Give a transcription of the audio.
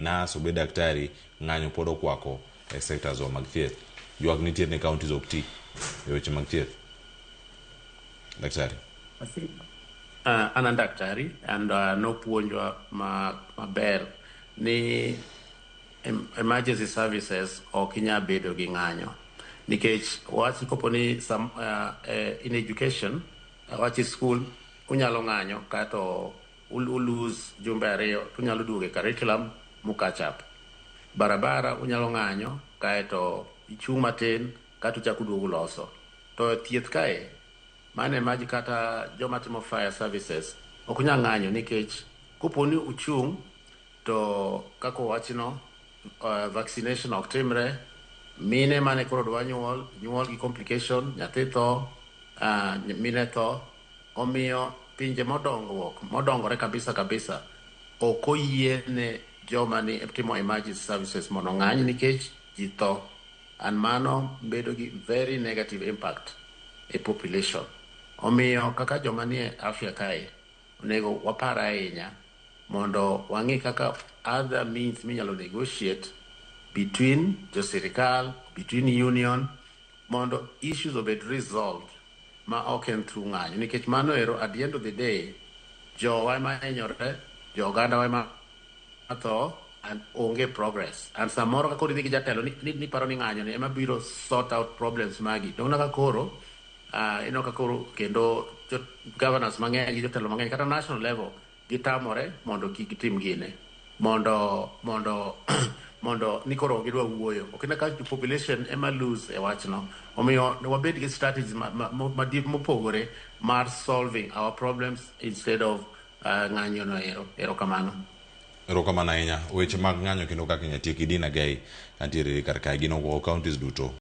Nas, obed daktari, ng'anyo pod okwako e sectors wa mag thieth. Ywak nitie ni counties ok ti e weche mag thieth. Daktari. An an daktari and nopuonjwa maber ni emergency services ok inyal bedo gi ng'anyo nikech wach kopo ni some, in education, wach school unyalo ng'anyo kato ulose jumbe 2 to unyalo duogo e curriculum mu catch up. Barabara unyalo ng'anyo kaeto ichung' matin kato uchako uduogo uloso. To thieth kae mano ema kata joma timo fire services ok unyal ng'anyo nikech kopo ni uchung' to kaka owachno, vaccination ok timre, mine mane koro dwa nyuol nyuol gi complication, nyathi tho, mine tho. Omiyo pinje modongruok modongore kabisa kabisa ok oyiene joma ni timo emergency services mondo ong'any nikech ji tho, and mano bedo gi very negative impact e population. Omiyo kaka joma nie afya kae onego wapar ahinya mondo wang'i kaka other means minyalo negotiate between jo sirikal, between union, mondo issues obed resolved ma ok en through ng'anyo, nikech mano ero at the end of the day jowa ema hinyore, jo oganda wa ema tho and onge progress. And samoro ka koro idhi gi jatelo ni paro ni ng'anyo ni ema biro sort out problems magi, to ineno ka koro ineno ka koro kendo governors mang'eny gi jotelo mang'eny kata national level gitamore mondo kik gitim gine mondo ni koro gidwa wuoyo. Ok ine ka population ema lose e wachno. Omiyo wabed gi strategies mopogore mar solving our problems instead of ng'anyo no ero. Erokamano. Erokamano ahinya. Weche mag ng'anyo kendo kaka inya tieki Dina Gay kantiere kar kae gin counties duto.